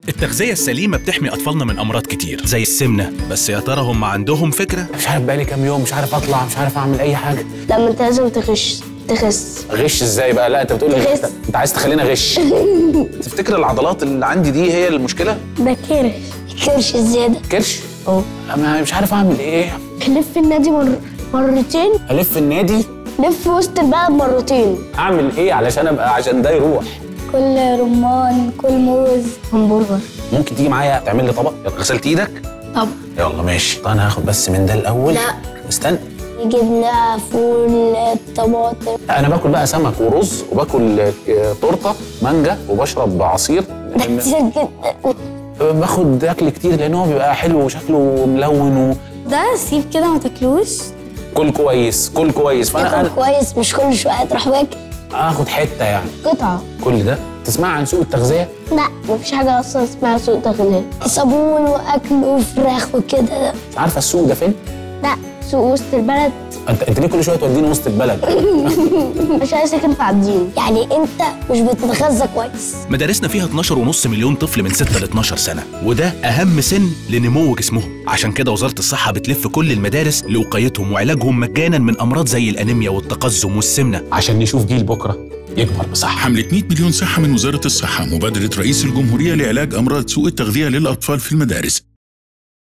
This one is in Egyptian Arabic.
التغذية السليمة بتحمي أطفالنا من أمراض كتير زي السمنة، بس يا ترى هم عندهم فكرة؟ مش عارف بقالي كام يوم مش عارف أطلع، مش عارف أعمل أي حاجة. لا ما أنت لازم تغش. تخس. غش إزاي بقى؟ لا أنت بتقول أنت عايز تخلينا غش. تفتكر العضلات اللي عندي دي هي المشكلة؟ ده كرش. كرش زيادة. كرش؟ أه. أنا مش عارف أعمل إيه. لف النادي مرتين. ألف النادي؟ لف وسط البلد مرتين. أعمل إيه علشان أبقى، عشان ده يروح؟ كل رمان، كل موز، همبرجر. ممكن تيجي معايا تعمل لي طبق؟ غسلت ايدك؟ طب يلا ماشي. طب انا هاخد بس من ده الاول. لا استنى. جبنه، فول، طماطم. انا باكل بقى سمك ورز، وباكل تورته مانجا، وبشرب عصير. ده كتير جدا. باخد اكل كتير لان هو بيبقى حلو وشكله ملون ده سيب كده ما تاكلوش. كل كويس، كل كويس. فانا كل كويس، مش كل شوية تروح واكل. اخد حتة يعني قطعه. كل ده؟ تسمع عن سوء التغذية؟ لا مفيش حاجة اصلا اسمها سوء تغذية. صابون واكل وفراخ وكده. عارفه السوق ده فين؟ لا سوق وسط البلد. انت ليه كل شوية توديني وسط البلد؟ مش عايز ساكن في عابدين. يعني انت مش بتتغذى كويس. مدارسنا فيها 12.5 مليون طفل من 6 ل 12 سنة، وده اهم سن لنمو جسمهم. عشان كده وزارة الصحة بتلف كل المدارس لوقايتهم وعلاجهم مجانا من امراض زي الانيميا والتقزم والسمنه، عشان نشوف جيل بكره يكبر بصحة. حملة 100 مليون صحة من وزارة الصحة، مبادرة رئيس الجمهورية لعلاج أمراض سوء التغذية للأطفال في المدارس.